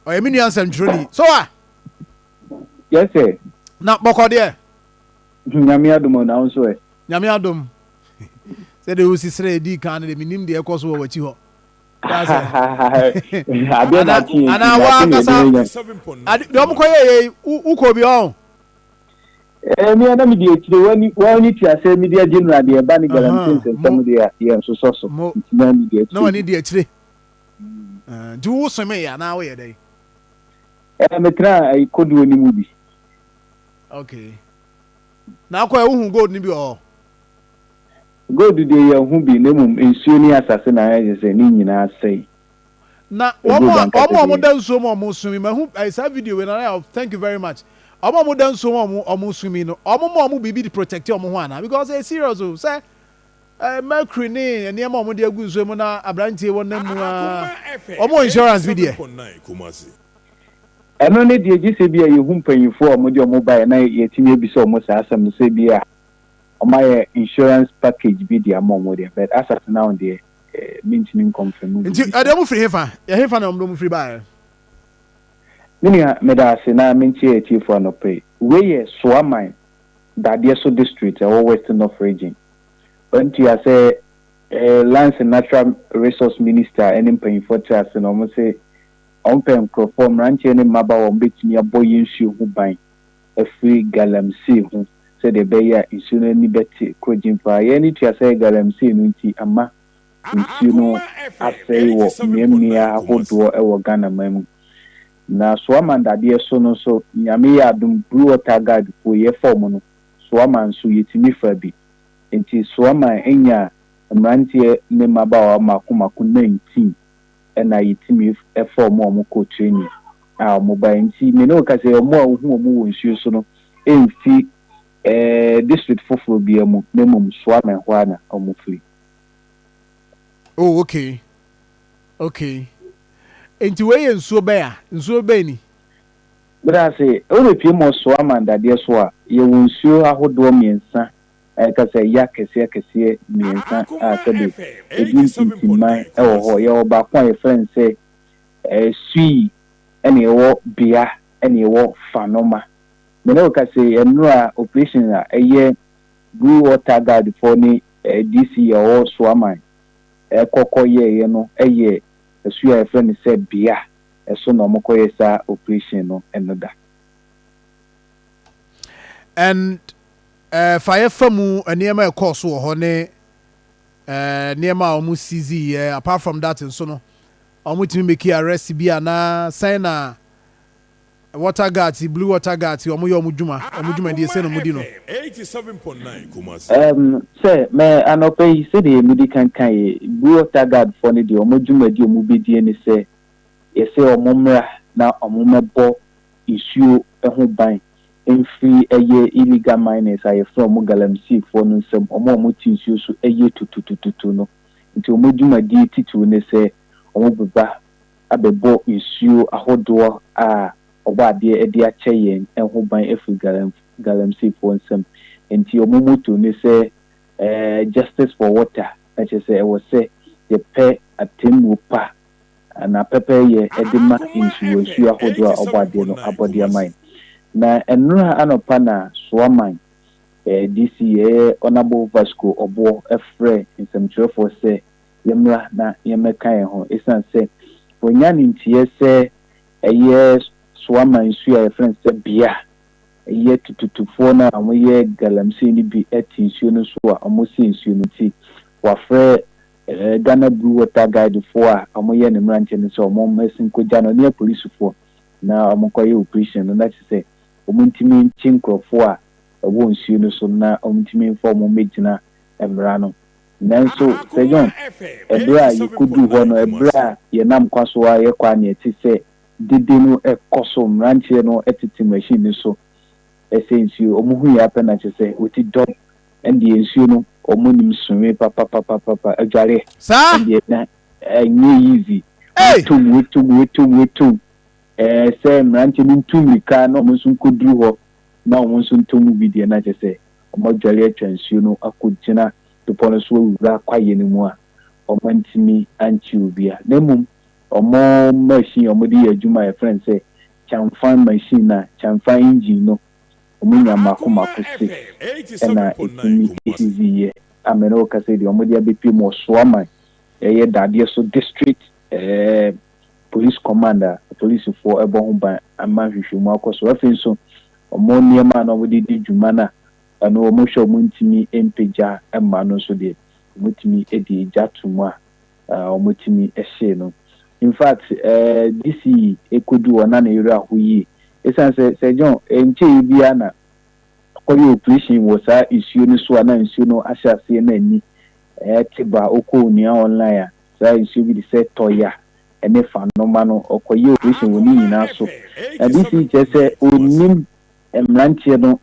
Ɔyɛ me nua nsɛmtwerɛni. So a. Yes sir. Na bɔkɔ deɛ. Nyame adom o, na wo nso ɛ? Nyame adom. Sɛdeɛ wosi srɛ dii kan no deɛ, mennim deɛ ɛkɔ so wɔ w'akyi hɔ. Adeɛ na akye yɛn Anaa ti, na akye w'ankasa na yɛde anya. Ade deɛ wɔn kɔyɛ yɛ yi, wokɔ bi ɔn? Ɛɛ mi na mi di akyire, wani wani ti ase mi di agye nura deɛ ɛba ne galamsey nsɛnsɛm deɛ yɛn nsosɔ so. Nti na mi di akyire. Na wani di akyire. Nti wo some yɛ anaa woyɛ dɛn? Ɛɛ metena ayi kodoɔ ni mu bi. Okay. Na akɔ ɛ wohu gold ni bi wɔ hɔ? Gold deɛ yɛnhu bi na mmom nsuo ne asase na ayɛ sɛ ne nyinaa sɛe. Na wɔn a wɔn a wɔda nsuo mu a wɔn swim, mahu ɛyɛ saa video wei na na thank you very much. Wɔn a wɔda nsuo mu a wɔn wɔn swim no, wɔn ma wɔn biribi de protect wɔn ho anaa? Because ɛyɛ serious o, sɛ ɛɛ mercury ne nneɛma a wɔde agu nsuo mu na aberanteɛ wɔ nam mu aa, wɔn wɔ insurance bi deɛ? Ɛno ne deɛ gye sɛ bi a yɛhu mpanyinfoɔ a wɔde wɔn baeɛ na yɛatumi abisa wɔn saa asɛm no sɛ bi a wɔayɛ insurance package bi de ama wɔn deɛ, but as at now deɛ mentumi nkɔnfɛm Nti biribi ɛdeɛ saa. Wɔn firi hefa? Ɛhefa na wɔn de wɔn firi baeɛ? Me nua, meda ase na menkyia atiefoɔ anɔpa yi. Wei yɛ Soaman Dadeɛ so District a ɛwɔ West North Region. Wantua sɛ Lands and Natural Resource Minister ne mpanyinfoɔ te ase no, wɔn se wɔn pɛ nkorɔfoɔ, mmeranteɛ ne mmabaawa a wɔn bɛtumi abɔ yɛn nsuo ho ban afiri galamsey ho sɛdeɛ ɛbɛyɛ a nsuo no ani bɛte korɔgyenn paa. Yɛn ani tua sɛ galamsey no nti ama nsuo no asɛe wɔ mmeammea ahodoɔ wɔ Ghana man mu. Na Soaman dadeɛ so no nso, Nyame yɛ adom, Blue Water Guard foɔ yɛfa wɔn no, Soaman nso yɛtumi fa bi. Nti Soaman nya mmeranteɛ ne mmabaawa mmaako mmaako 19 na yɛtumi fa wɔn a wɔkɔ training a wɔbaeɛ. Nti me ne wo kasa yi, wɔn a wohu wɔn wɔ nsuo so no mfi district foforɔ biara mu na mmom Soaman hɔ ara na wɔfiri. Oh, okay. Nti wei yɛ nsuo bɛn a? Nsuo bɛn ni? Meda ase. Worebɛpue mu wɔ Soaman dadeɛ so a, yɛwɔ nsuo ahodoɔ mmiɛnsa a yɛka sɛ ɛyɛ akɛseɛ akɛseɛ mmiɛnsa a sɛbe ɛdi ntintimman wɔ hɔ. Yɛwɔ baako a yɛfrɛ no sɛ Sui, ɛna yɛwɔ Bea, ɛna yɛwɔ Fanoma. Me ne wo kasa yi, nnora operation a ɛyɛ Blue Water Guard foɔ ne DC a ɔwɔ Soaman kɔ kɔ yɛeɛ no yɛ asu a yɛfrɛ no sɛ Bea, ɛso na wɔkɔyɛ saa operation no ɛno da. And fa yɛfa mu nneɛma a ɛkɔɔ so wɔ hɔ ne nneɛma a wɔn seize yɛ. Apart from that nso no, wɔn tumi make arrest bi anaa sɛn na water guards, Blue Water Guards, wɔn yɛ wɔn dwuma, wɔn dwumadie sɛn na wɔn di no? Sɛ mɛ anɔpa yi, sɛdeɛ medi kan kaeɛ, Blue Water Guard foɔ no deɛ, wɔn dwumadi a wɔbɛdie ne sɛ yɛsɛ wɔn mmra na wɔn mmɛbɔ nsuo ho ban mfiri ɛyɛ illegal miners a yɛfrɛ wɔn galamseyfoɔ no nsam, wɔn a wɔte nsuo so yɛ tututututu no. Nti wɔn dwumadie titiriw ne sɛ wɔbɛba abɛbɔ nsuo ahodoɔ a Ɔbɔadeɛ de akyɛ yɛn ho ban afiri galam galamseyfoɔ nsam. Nti wɔn motto ne sɛ Justice for Water, na kyerɛ sɛ ɛwɔ sɛ yɛpɛ atemmuo pa na pɛpɛɛyɛ de ma nsuwansuo ahodoɔ a Ɔbɔadeɛ no abɔ de ama yɛn. Na nnora anɔpa na Soaman DC ɛyɛ Honourable Vasco Ɔboɔ frɛɛ nsɛmtwerɛfoɔ sɛ yɛmmra na yɛmmɛka yɛn ho ɛsiane sɛ wanya ne nteɛ sɛ ɛyɛ Soaman nsuo a yɛfrɛ no sɛ Bea, ɛyɛ tututufoɔ no a wɔyɛ galamsey no bi te nsuo no so a wɔsɛ nsuo no nti wafrɛ Ghana Blue Water Guide foɔ a wɔyɛ ne mmeranteɛ no sɛ wɔmmɛsen nkɔgya no ne apolisifoɔ na wɔnkɔyɛ operation no na kyerɛ sɛ wɔntumi nkye nkurɔfoɔ a ɛwɔ nsuo no so na wɔntumi mfa wɔn mmɛgyina mmara no. Nanso Sir John, ɛberɛ a yɛkɔduu hɔ no, ɛberɛ a yɛnam kwa so ara yɛkɔ a na yɛte sɛ dede no rekɔ so, mmeranteɛ no tete machine no so sɛ nsuo, wɔhu yɛn ara pɛ na kyerɛ sɛ wɔti dɔm, ɛndeɛ nsuo no wɔnim sowe papapapapa, adwareɛ Saa? ɛndeɛ na ɛnyɛ easy, Ei! wɔtom, wɔtom, wɔtom, wɔtom, ɛɛ sɛ mmeranteɛ no ntu mmirika na wɔn nso nkɔduru hɔ na wɔn nso ntɔ mu bi deɛ na kyerɛ sɛ wɔadware atwa nsuo no akɔgyina bepɔ no so awura kwaeɛ no mu a wɔantumi ankye obiara. Na mmom Wɔn machine a wɔde yɛ adwuma a yɛfrɛ no sɛ Changfan machine na Changfan engine no, wɔnya mmaako mmaako 6 ɛna ɛtumi seize yɛ a me ne wo kasa yi deɛ wɔde abɛpue mu wɔ Soaman, ɛyɛ Dadeɛ so District Police Command a apolisifoɔ bɔ ho ban ama nhwehwɛmu akɔ so. Afei nso wɔn nneɛma a na wɔde di dwuma no a ɛno wɔhwɛ a wɔntumi mpagya mma no nso deɛ, wɔtumi de gya to mu a wɔtumi hyee no. In fact, DC kɔduu hɔ na ne werɛ aho yie. Ɛsiane sɛ Sir John nkyɛeɛ biara na ɔkɔyɛɛ operation wɔ saa nsuo no so a na nsuo no ahyɛ aseɛ na ani te ba. Wokɔ Onua Online a, saa nsuo bi te sɛ Tɔya ne Fanoma no, ɔkɔyɛɛ operation wɔ ne nyinaa so. Na DC kyerɛ sɛ ɔnnim mmeranteɛ no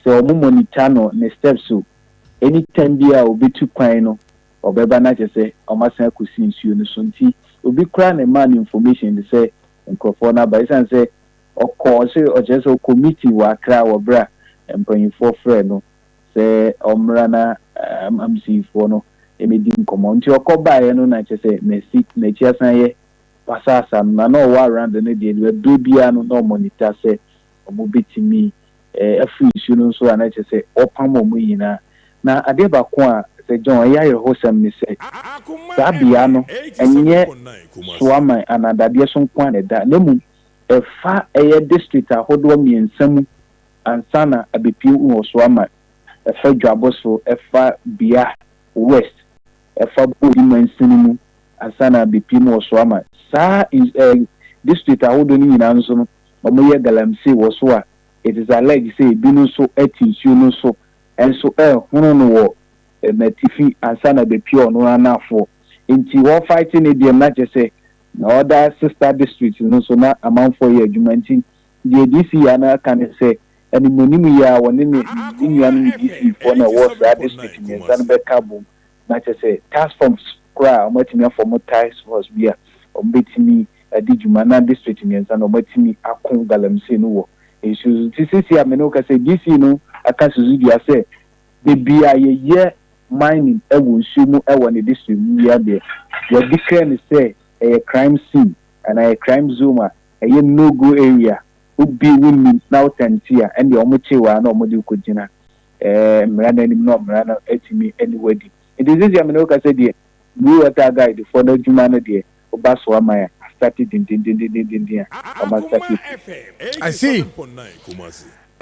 sɛ wɔn monitor no ne steps o, anytime biara a ɔbɛtu kwan no ɔbɛba na kyerɛ sɛ wɔasan akɔsi nsuo no so. Nti obi koraa na ɛmaa no information de sɛ nkurɔfoɔ no aba. Ɛsiane sɛ ɔkɔ, ɔse ɔkyerɛ sɛ ɔkɔ meeting wɔ Accra wɔ berɛ a mpanyinfoɔ frɛɛ no sɛ ɔmmra na MCfoɔ no mmɛdi nkɔmmɔ. Nti ɔkɔ baeɛ no na kyerɛ sɛ n'asi n'akyi asan yɛ pasaasa no na na ɔwɔ around no deɛ berɛ biara no na ɔmonitor sɛ wɔbɛtumi afiri nsuo no nso a na kyerɛ sɛ ɔpam wɔn nyinaa. Na adeɛ baako a Sir John ɛyɛ awerɛhosɛm ne sɛ, saa bea no ɛnyɛ Soaman anaa Dadeɛ so nko ara na ɛda, na mmom ɛfa ɛyɛ district ahodoɔ mmiɛnsa mu ansa na abɛpue wɔ Soaman. Ɛfa Dwaboso, ɛfa Bia West, ɛfa Bodi mansini mu ansa na abɛpue mu wɔ Soaman. Saa district ahodoɔ no nyinaa nso no, wɔyɛ galamsey wɔ so a it is alleged sɛ ebinom nso te nsuo no so nso rehono no wɔ n'atifi ansa na bepue ɔno ara n'afoɔ. Nti wɔ fight ne deɛ no na kyerɛ sɛ na other sister district no nso na amanfoɔ yɛ adwuma nti deɛ DC yi ara ka ne sɛ animuanim yi ara wɔne ne ne nuanom DC foɔ no a ɛwɔ saa district mmiɛnsa no bɛka abom na kyerɛ sɛ task force koraa a wɔatumi afɔmo task force bi a wɔbɛtumi adi dwuma na district mmiɛnsa no wɔatumi ako galamsey no wɔ nsuo so. Nti seesei a me ne wo kasa yi, DC no aka Suzu dua sɛ baabi a yɛyɛ mining wɔ nsuo mu wɔ ne district mu biara deɛ, wɔadeclare no sɛ ɛyɛ crime scene anaa ɛyɛ crime zone a ɛyɛ no go area. Wobi wonnim na wotɛmte a, ɛndeɛ wɔkye wo a na wɔde wo kɔgyina mmara no anim na mmara no atumi ne wo adi. Nti seesei a me ne wo kasa deɛ, Blue Water Guide foɔ no adwuma no deɛ, woba so ama yɛ asate dendendendendenden a wɔn asate fi. I see.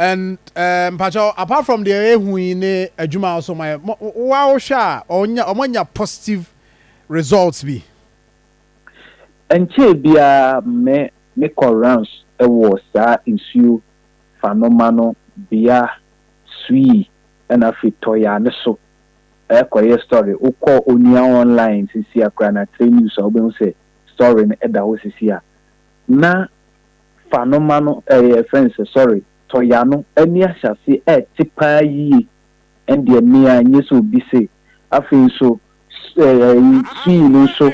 And mpakyɛw, apart from deɛ ehu yi ne adwuma a ɔso ma yɛ, wa wohwɛ a ɔnya ɔmo anya positive results bi? Nkyɛn biara me mekɔ rounds wɔ saa nsuo Fanoma no bea Sui ɛna afei Tɔyaa ne so ɛkɔyɛ story. Wokɔ Onua Online sisi a koraa na Three News a, wobɛhu sɛ story no ɛda hɔ sisi a na Fanoma no ɛyɛ fɛn sɛ, sorry, Tɔya no ani ahyɛ ɛɛte paa yie. Ɛndeɛ mmea nyɛ sɛ obi se afei nso ɛɛ Sui no nso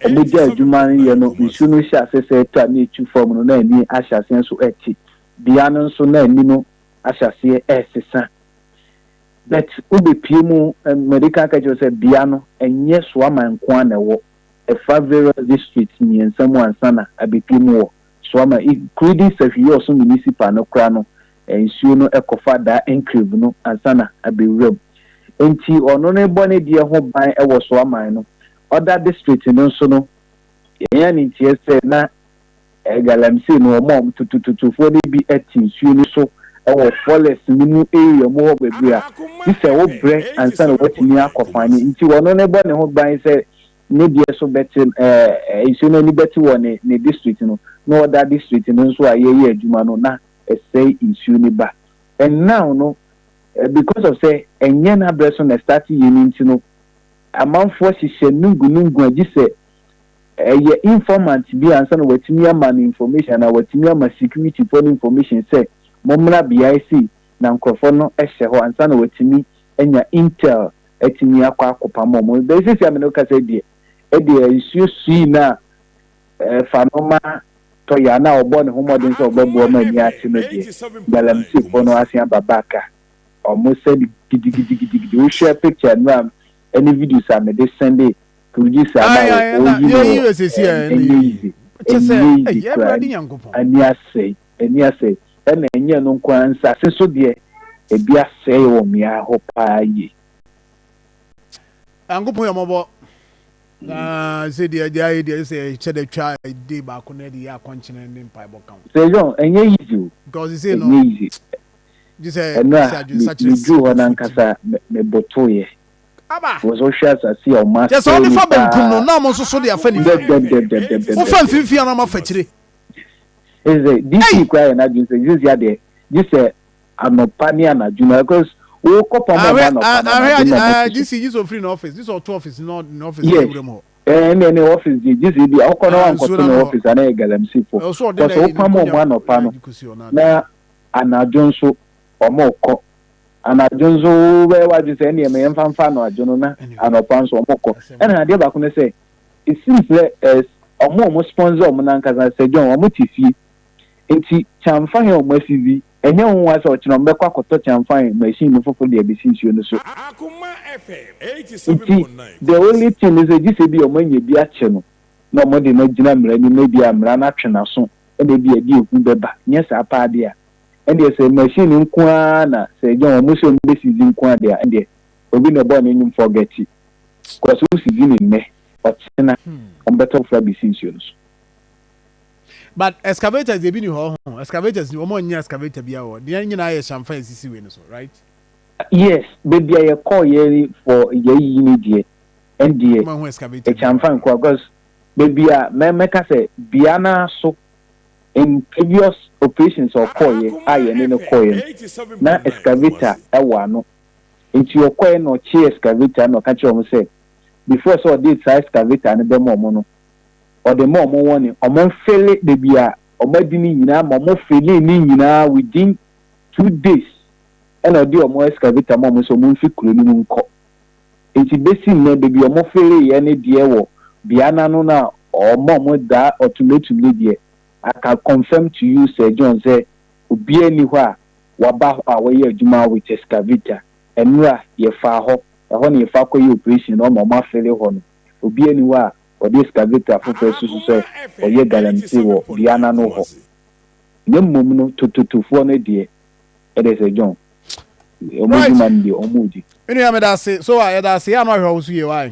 ɔmo adwuma no yɛ no, nsuo no hyɛ ase sɛ ɛtɔ a na etu fam no na ani ahyɛ aseɛ nso ɛte bea no nso na ani no ahyɛ aseɛ ɛɛsesa. But wobɛpie mu, medical ka kyerɛ sɛ bea no ɛnyɛ Soaman nko ara na ɛwɔ, ɛfa various districts mmiɛnsa mu ansa na abɛpie mu wɔ Soaman, including Sefwi Wiawso Municipal no koraa no, nsuo no ɛkɔfa daa enclave no ansa na abɛwura mu. Nti ɔno no bɔ ne deɛ ho ban ɛwɔ Soaman no, other district no nso no yɛn ne nteɛ sɛ na galamsey no ɔmo a ɔmo tutututufoɔ no bi te nsuo no so ɛwɔ forest no mu area mu hɔ bebree a ti sɛ wobrɛ ansa na watumi akɔ fan. Nti ɔno ne bɔ ne ho ban sɛ ne deɛ so bɛte nsuo no ani bɛte wɔ ne district no na ɔda district no nso a yɛyɛ adwuma no na ɛsɛe nsuo no ba. And now no, because of sɛ ɛnyɛ n'abrɛ so na start yɛ no nti no, amanfoɔ hyehyɛ nungu nungu a gye sɛ ɛyɛ informant bi ansa na watumi ama no information na watumi ama security foɔ no information sɛ mommra beaeɛ sei na nkurɔfoɔ no hyɛ hɔ ansa na watumi anya intel atumi akɔ akɔpam ɔmo. Bɛyɛ sisi amena kasa deɛ, ɛdeɛ nsuo sui na ɛfa no ma Tɔya na ɔbɔ ne ho mmɔden sɛ ɔbɛboa ma ani ate no deɛ, galamseyfoɔ no asen aba back a ɔmo sɛ gidigidigidigidi. Wohwɛ picture no a ɛne videos a mede send. Producer no a ɔyi no wɔ ɛnyɛ easy, ɛnyɛ easy koraa, ani asɛe, ani asɛe, ɛna ɛnyɛ ɛno nko ara, nsase so deɛ ebi asɛe wɔ mmea hɔ paa yie. Nyankopɔn yɛ mmɔbɔ na sɛ deɛ deɛ ayɛ deɛ sɛ yɛkyɛ dɛ twa de baako na ɛde yɛ akɔnkyene ne mpaebɔ ka ho. Sɛ John, ɛnyɛ easy o, Because sɛ no, ɛnyɛ easy. Gye sɛ Ɛno sɛ a adwensakyerɛ si meduru hɔ no afuo tirim. ankasa mebotoeɛ. Aba. Because wohwɛ asase a wɔn Kyerɛ sɛ asɛe wode no fa benkum no paa. na wɔn nso so de afa nifa. Wofa Dɛbdɛbdɛbdɛbdɛbdɛb. mfimfini a na wɔafa akyire. Ɛsɛ sɛ DC Ei! koraa yɛ n'adwene sɛ sisi adeɛ gye sɛ anɔpa ne anadwo no because wokɔ pam wɔn Ahwɛ anɔpa no ahwɛ anadwo na wɔn ah te so. DC gye sɛ ofiri ne office gye sɛ ɔto office na ɔde ne office no Yes awura mu hɔ. ɛɛ ɛnna ne office deɛ gye sɛ ebi a wokɔ na Ah nsuo wankɔto no ne ano hɔ. office a na yɛ galamsey fo Ɛwɔ sɛ ɔde because n'ayi ne wopam wɔn nkonnwa anɔpa no na kɔsi hɔ na ade. na anadwo nso wɔrekɔ. Anadwo nso wobɛyɛ w'adwene sɛ ɛnneɛ ma yɛmfa mfa anadwo no na Anyway, anɔpa nso wɔkɔ. asɛm Ɛna o. adeɛ baako ne sɛ, it seems sɛ eh, wɔn a wɔn sponsor wɔn no ankasa sɛ John, wɔn te fie. Nti kyamfahe a wɔn asizi, ɛnyɛ nwonwa sɛ ɔkyena wɔbɛkɔ akɔtɔ kyamfahe machine no foforɔ de abɛsi nsuo no so. Nti the only thing ne sɛ gye sɛ ebia wɔn anya bi akyɛ no na wɔde no agyina mmara anim na ebia mmara no atwe n'aso na ebia ɛde ehu bɛba. Nyɛ saa paa deɛ a, Ɛndeɛ sɛ machine nko ara na sɛ John wɔn sɛ wɔn bɛ sizi nko ara deɛ a ɛndeɛ obi na ɛbɔɔ ne nnwom forget cos wo sizi no nnɛ ɔkyena wɔn bɛtɔ foforɔ abɛsi nsuo no so. But excavators deɛ ebi ni hɔ ho excavators ni wɔn nyɛ excavator biara wɔ deɛ nyinaa yɛ hyɛnfa esisi wei no so right. Yes baabi a yɛkɔɔ yɛ for yɛyi ne deɛ ɛndeɛ Wɔn ahu excavator biara wɔ kyɛnfa hɔ. nko cos baabi a mɛ mɛka sɛ bea no ara so In previous operations a ɔkɔeɛ a yɛne no kɔeɛ no, na excavator wɔ ano. Nti ɔkɔeɛ na ɔkyee excavator no na ɔka kyerɛɛ wɔn sɛ before sɛ ɔde saa excavator no bɛma wɔn no, ɔde ma wɔn wɔne wɔn mfele baabi a wɔadi no nyinaa ma wɔfelee ne nyinaa within 2 days ɛna ɔde wɔn excavator ma wɔn sɛ wɔn mfi kuro no mu nkɔ. Nti bɛsi nnɛ baabi a wɔfeleeɛ no deɛ wɔ bea no ano no a ɔma wɔn daa ultimatum no deɛ, I can confirm to you Sir John sɛ obiara nni hɔ a waba hɔ a wɔyɛ adwuma with excavator. Ɛnora yɛfaa hɔ, ɛhɔ na yɛfa kɔyɛ operation no ɔma wɔn afele hɔ no. Obiara nni hɔ a ɔde excavator foforɔ asusu sɛ ɔyɛ galamsey wɔ bea no ano hɔ. Na mmom no tototofoɔ no deɛ, ɛdeɛ Sir John, wɔn adwuma no deɛ wɔredi. Me nua meda ase so a yɛda ase yɛ ano ahwɛ wo so yie wai.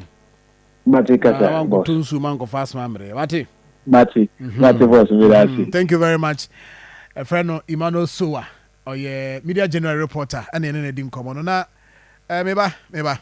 Mate kasa Na boss. wankɔtɔ nsuo ma nkɔfa asoma mmerɛ wate. Mate mate boss meda ase. Thank you very much. Ɛfrɛ no Emmanuel Sowa ɔyɛ media general reporter ɛna ɛne no adi nkɔmmɔ no na eh, meba meba.